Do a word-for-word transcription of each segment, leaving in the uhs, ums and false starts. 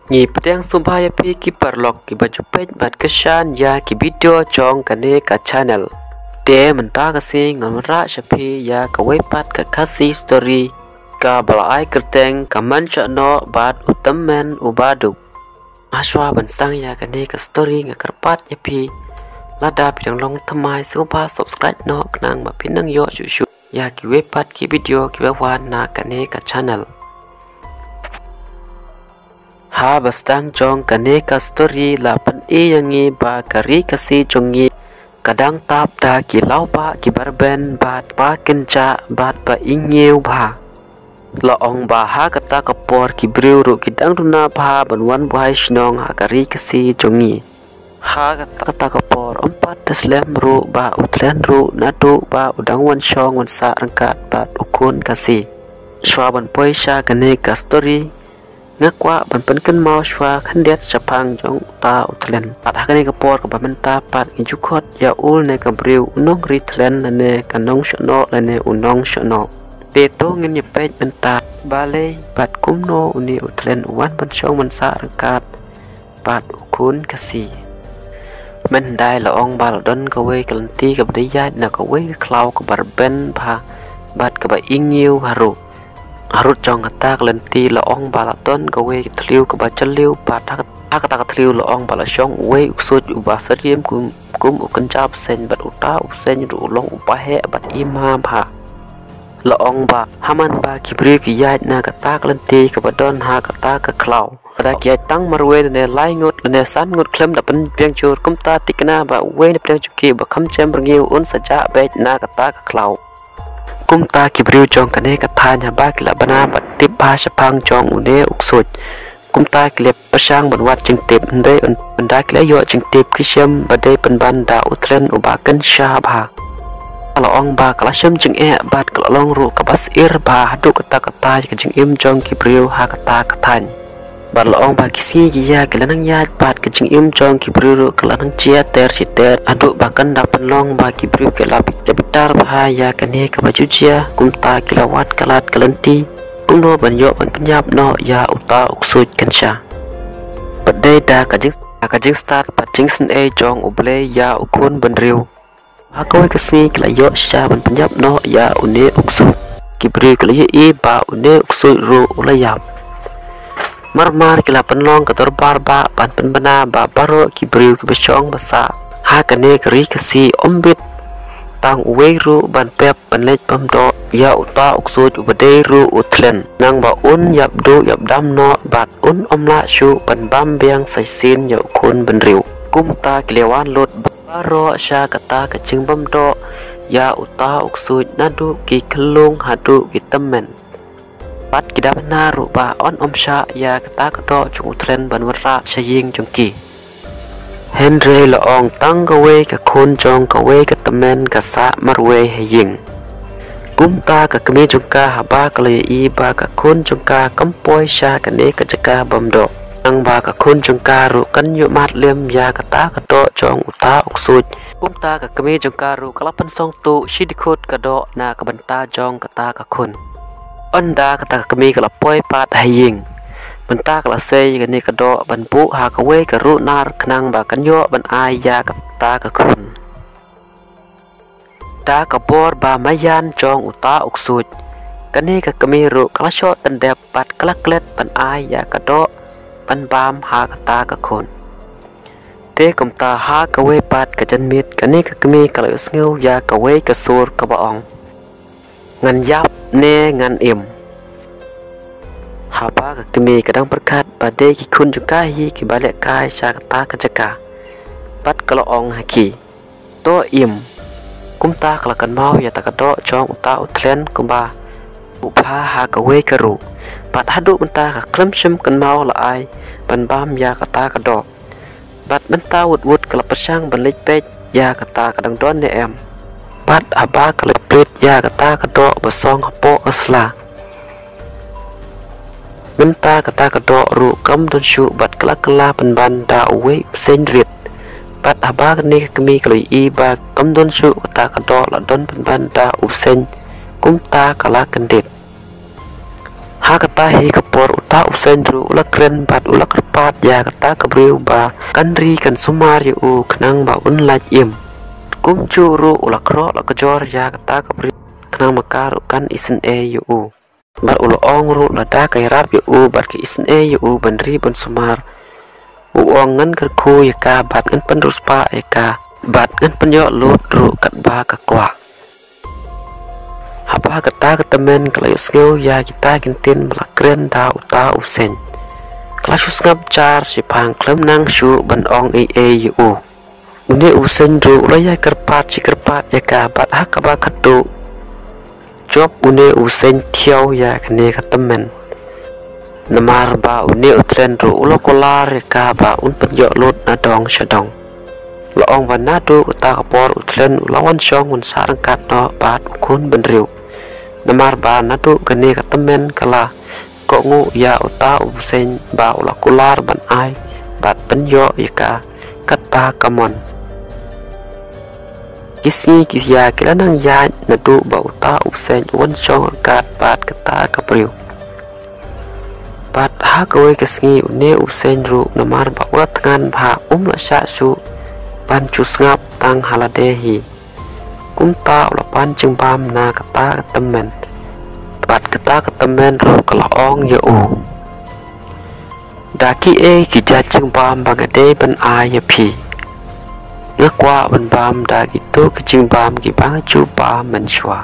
Ngi pdiang sngewbha ïa phi ki paralok kiba ju peit bad kyrshan ïa ki video jong kane ka channel. Te mynta ka sngi ngan wanrah sha phi ïa kawei pat ka Khasi story kaba la ai kyrteng Ka Myn Shah Noh bad U Tymmen Uba Duk. Hashwa ban sdang ïa kane ka story nga kyrpad ïa phi, lada phi dang long thymmai sngewbha subscribe noh khnang ba phin nang ïoh shuh shuh ïa kiwei pat ki video kiba wan na kane ka channel. Haba sdang jong kane ka story la pyni ïa ngi ba ka ri Khasi jong ngi ka dang tap da ki lawbah kiba rben bad ba kynjah bad ba ingniew bha. La ong ba ha kata ka por ki briew ruh ki dang duna bha ban wan buhai shnong ha ka ri Khasi jong ngi. Ha kata, kata ka por ym pat da slem ruh ba U Thlen ruh naduh ba u dang wan shong wan sah ryngkat bad u khun Khasi. Shuwa ban poi sha kane ka story, nga kwah ban pynkynmaw shuwa khyndiat shaphang jong uta U Thlen. Bad ha kane ka por kaba mynta pat ngi ju khot ïa u lane ka briew u nong Ri Thlen lane ka nong Shah Noh lane u nong Shah Noh. Te to ngin ïa peit mynta balei bad kumno une U Thlen u wan ban shong ban sah ryngkat bad u khun Khasi. Mynhyndai la ong ba la don kawei ka lynti kaba dei ïaid na kawei ka khlaw kaba rben bha bad kaba ingniew bha ruh. Harud jong kata ka lynti la ong ba la don kawei ka thliew kaba jylliew bad ha, ha kata ka thliew la ong ba la shong uwei u ksuid uba syriem kum, kum u kynja bseiñ bad uta u bseiñ ruh u long uba heh bad im bha. La ong ba ha man ba ki briew ki ïaid na kata ka lynti kaba don ha kata ka khlaw, lada ki ïaid tang marwei lane lai ngut lane san ngut khlem da pynbiang jur, kumta thikna ba uwei na pdeng jong ki ba kham jem rngiew un sa jah beit na kata ka khlaw. Kumta ki briew jong kane ka thaiñ haba ki la bna bad tip bha shaphang jong une u ksuid, kumta ki la pyrshang ban wad jingtip, hynrei ynda ki la ïoh jingtip ki shem ba dei pynban da U Thlen uba kynja bha. La ong ba ka la shem jingeh bad ka la long ruh kaba syier bha haduh katta katta ïa ka jingim jong ki briew ha kata ka thaiñ. Bad la ong ba ki sngi ki ïa ki la nang ïaid bad ka jingim jong ki briew ruh ka la nang jia ter shi ter haduh ba kan da pynlong ba ki briew ki la bitar bha ïa kane kaba ju jia, kumta ki la wad ka lad ka lynti kumno ban ïoh ban pynïap noh ïa uta u ksuid kynja. Bad dei da ka jing, ka jingstad bad jingsngewsih jong U Blei ïa u khun bynriew, ha kawei ka sngi ki la ïoh shisha ban pynïap noh ïa une u ksuid. Ki briew ki la ïohi ba une u ksuid ruh u la ïap. Mar mar ki la pynlong ka dorbar bah ban pynbna ba baroh ki briew kiba shong ba sah ha kane ka ri Khasi ym bit tang uwei ruh ban pep ban leit bam doh ïa uta u ksuid uba dei ruh U Thlen, khnang ba un ïap duh ïap dam noh bad un ym lah shuh ban bam biang sa shisien ïa u khun bynriew. Kumta ki la wan lut baroh sha kata ka jingbam doh ïa uta u ksuid, naduh ki khyllung haduh ki tymmen. Bad ki da bna ruh ba un ym shah ïa kata ka doh jong U Thlen ban wanrah sha ïing jong ki. Hynrei la ong tang kawei ka khun jong kawei ka tymmen ka sah marwei ha ïing. Kumta ka kmie jong ka haba ka la ïohi ba ka khun jong ka kam poi sha kane ka jaka bam doh, tang ba ka khun jong ka ruh kan ïoh mad lem ïa kata ka doh jong uta u ksuid. Kumta ka kmie jong ka ruh ka la pynsong tuh shi dkhot ka doh na ka bynta jong kata ka khun. Ynda kata ka kmie ka la poi pat ha ïing, mynta ka la sei kane ka doh ban buh ha kawei ka ruh nar khnang ba kan ïoh ban ai ïa kata ka khun. Da ka bor ba maïan jong uta u ksuid, kane ka kmie ruh ka la shoh tyndep bad ka la klet ban ai ïa ka doh ban bam ha kata ka khun. Te kumta ha kawei pat ka janmiet kane ka kmie ka la ïohsngew ïa kawei ka sur kaba ong, ngan ïap ne ngan im. Haba ka kmie ka dang pyrkhat ba dei ki khun jong ka hi kiba lehkai sha kata ka jaka, bad ka la ong ha ki, to im. Kumta ka la kynmaw ïa kata ka doh jong uta U Thlen kumba u pha ha kawei ka ruh. Bad haduh mynta ka khlem shym kynmaw la ai ban bam ïa kata ka doh. Bad mynta wut wut ka la pyrshang ban leit peit ïa kata ka dang don ne em. Bad haba ka leit peit ïa kata ka doh ba song hapoh ka sla, mynta kata ka doh ruh kam don shuh bad ka la kylla pynban da uwei u bseiñ rit. Bad haba kane ka kmie ka la ïohi ba kam don shuh kata ka doh la don pynban da u bseiñ, kumta ka la kyndit. Ha kata hi ka por uta u Seng ruh u la kren bad u la kyrpad ïa kata ka briew ba kan ri kan sumar ïa u khnang ba un lait im. Kumjuh ruh u la khroh la kjor ïa kata ka briew khnang ba ka ruh kan isynei ïa u. Bad u la ong ruh lada ka ïarap ïa u bad ka isynei ïa u ban ri ban sumar, u ong ngan kyrkhu ïa ka bad ngan pynriewspah ïa ka bad ngan pynïoh lut ruh katba ka kwah. Haba kata ka tymmen ka la ïohsngew ïa kita ki ktien ba la kren da uta u Seng, ka la shu sngap jar shiphang khlem nang shuh ban ong ei ei ïa u. Une u Seng ruh u la ïai kyrpad shi kyrpad ïa ka bad ha kaba khatduh jop une u Seng thiaw ïa kane ka tymmen. Namar ba une u Thlen ruh u la kular ïa ka ba un pynïoh lut na dong sha dong. La ong ba naduh kata ka por u Thlen u la wan shong wan sah ryngkat noh bad u khun bynriew. Namar ba naduh kane ka tymmen ka la kohnguh ïa uta u Seng ba u la kular ban ai bad pynïoh ïa ka katba ka mon. Ki sngi ki ïa ki la nang ïaid naduh ba uta u Seng u wan shong ryngkat bad kata ka briew. Bad ha kawei ka sngi une u Seng ruh namar ba u la thngan bha um lah shah shuh ban shu sngap tang ha lade hi. Kumta u la pan jingbam na kata ka tymmen. Bad kata ka tymmen ruh ka la ong ïa u, da kiei ki jait jingbam ba nga dei ban ai ïa phi? Nga kwah ban bam da kito ki jingbam kiba nga ju bam mynshuwa.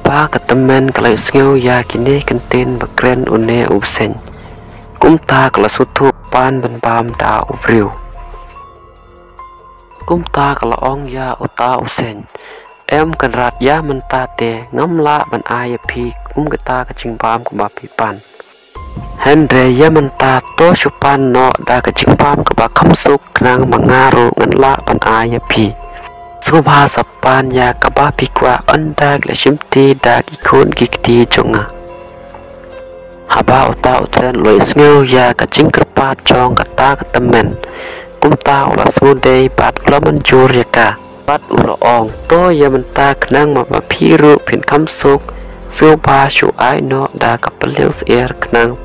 Ba ka tymmen ka la ïohsngew ïa kine ki ktien ba kren une u Seng, kumta ka la sngewthuh ban ban bam da u briew. Kumta ka la ong ïa uta u Seng, em Kynrad, ïa mynta te ngam lah ban ai ïa phi kum kata ka jingbam kaba phi pan. Hynrei ïa mynta to shu pan noh da ka jingbam kaba kham suk khnang ba nga ruh ngan lah ban ai ïa phi. Sngewbha sa pan ïa kaba phi kwah ynda ki la shimti da ki khun ki kti jong nga. Haba uta u Thlen u la ïohsngew ïa ka jingkyrpad jong kata ka tymmen, kumta u la sngewdei bad u la mynjur ïa ka. Bad u la ong, to ïa mynta khnang ba phi ruh phin kham suk, sngewbha shu ai noh da ka pylliang syiar khnang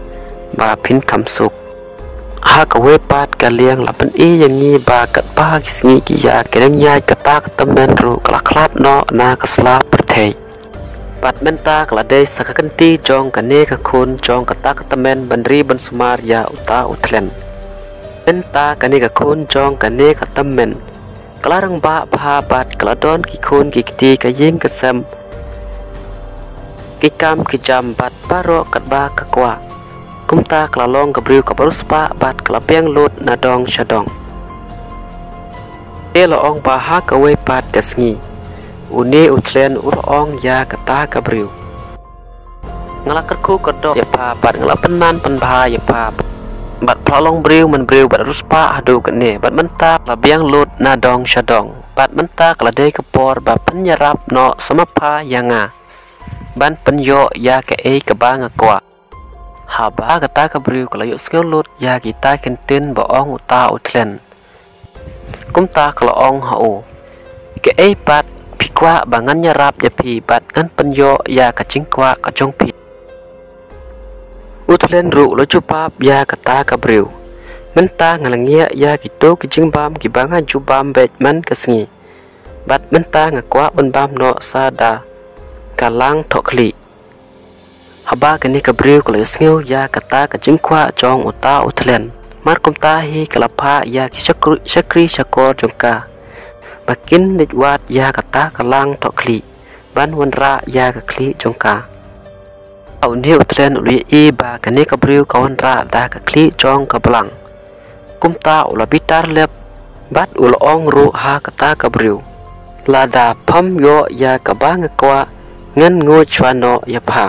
ba phin kham suk. Ha kawei pat ka liang la pyni ïa ngi ba katba ki sngi ki ïa ki nang ïaid kata ka tymmen ruh ka la khlad noh na ka sla pyrthei. Bad mynta ka la dei sa ka kynti jong kane ka khun jong kata ka tymmen ban ri ban sumar ïa uta u Thlen. Mynta kane ka khun jong kane ka tymmen ka la rangbah bha bad ka la don ki khun ki kti, ka ïing ka sem, ki kam ki jam bad baroh katba ka kwah. Kumta ka la long ka briew kaba riewspah bad ka la biang lut na dong sha dong. Te la ong ba ha kawei pat ka sngi une u Thlen u la ong ïa kata ka briew, nga la kyrkhu kyrdoh ïa pha bad nga la pynman pynbha ïa pha. Bad pha la long briew man briew bad riewspah haduh kane. Bad mynta ka la biang lut na dong sha dong. Bad mynta ka la dei ka por ba phin ïarap noh sa ma pha ïa nga ban pynïoh ïa kaei kaba nga kwah. Haba kata ka briew ka la ïohsngew lut ïa kita ki ktien ba ong uta u Thlen, kumta ka la ong ha u, kaei pat phi kwah ba ngan ïarap ïa phi bad ngan pynïoh ïa ka jingkwah ka jong phi? U Thlen ruh u la jubab ïa kata ka briew, mynta nga la ngiah ïa kito ki jingbam kiba nga ju bam beit man ka sngi. Bad mynta nga kwah ban bam noh sa da ka lang thohkhlieh. Haba kane ka briew ka la ïohsngew ïa kata ka jingkwah jong uta u Thlen, mar kumta hi ka la phah ïa ki shakri, shakri shakor jong ka ba kin leit wad ïa kata ka lang thohkhlieh ban wanrah ïa ka khlieh jong ka. Une u Thlen u la ïohi ba kane ka briew ka wanrah da ka khlieh jong ka blang. Kumta u la bitar lep bad u la ong ruh ha kata ka briew, lada pham ïoh ïa kaba nga kwah ngan nguid shuwa noh ïa pha.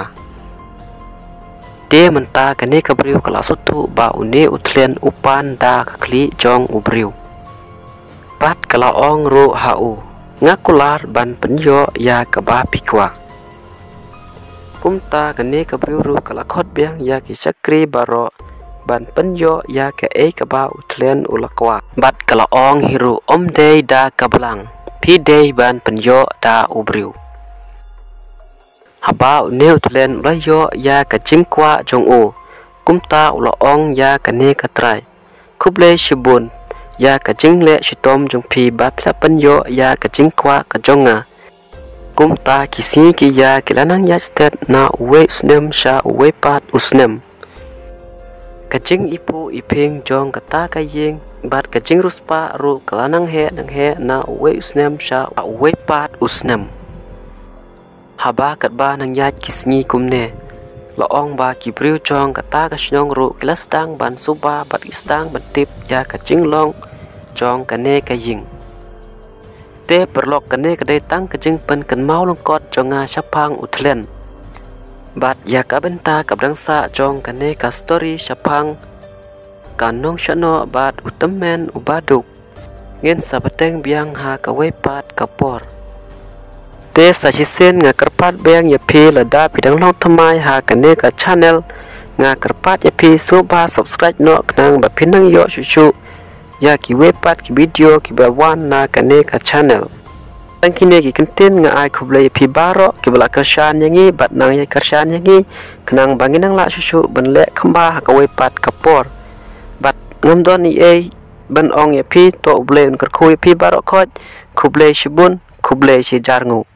Te mynta kane ka briew ka la sngewthuh ba une u Thlen u pan da ka khlieh jong u briew. Bad ka la ong ruh ha u, nga kular ban pynïoh ïa kaba phi kwah. Kumta kane ka briew ruh ka la khot biang ïa ki shakri baroh ban pynïoh ïa kaei kaba u Thlen u la kwah. Bad ka la ong hi ruh, ym dei da ka blang, phi dei ban pynïoh da u briew. Haba une u thlen u la ïoh ïa ka jingkwah jong u, kumta u la ong ïa kane ka trai, khublei shibun ïa ka jingleh shitom jong phi ba phi la pynïoh ïa ka jingkwah ka jong nga. Kumta ki sngi ki ïa ki la nang ïaid stet na uwei u snem sha uwei pat u snem. Ka jingiphuh iphieng jong kata ka ïing bad ka jingriewspah ruh ka la nang heh nang heh na uwei u snem sha uwei pat u snem. Haba katba nang ïaid ki sngi kumne, la ong ba ki briew jong kata ka shnong ruh ki la sdang ban suba bad ki sdang ban tip ïa ka jinglong jong kane ka ïing. Te paralok, kane ka dei tang ka jingpynkynmaw lyngkot jong nga shaphang u thlen. Bad ïa ka bynta kaba dang sah jong kane ka story shaphang ka nongshah noh bad u tymmen u baduk, ngin sa bteng biang ha kawei pat ka por. Te sa shisien nga kyrpad biang ïa phi, lada phi dang long thymmai ha kane ka channel, nga kyrpad ïa phi sngewbha subscribe noh khnang ba phin nang ïoh shuh shuh ïa kiwei pat ki video kiba wan na kane ka channel. Tang kine ki kyntien, nga ai khublei ïa phi baroh kiba la kyrshan ïa ngi bad nang ïa kyrshan ïa ngi, khnang ba ngin nang lah shuh shuh ban leh khambha ha kawei pat ka por. Bad ngam don ei ei ban ong ïa phi, to U Blei un kyrkhu ïa phi baroh khoit. Khublei shibun, khublei shihajar nguh.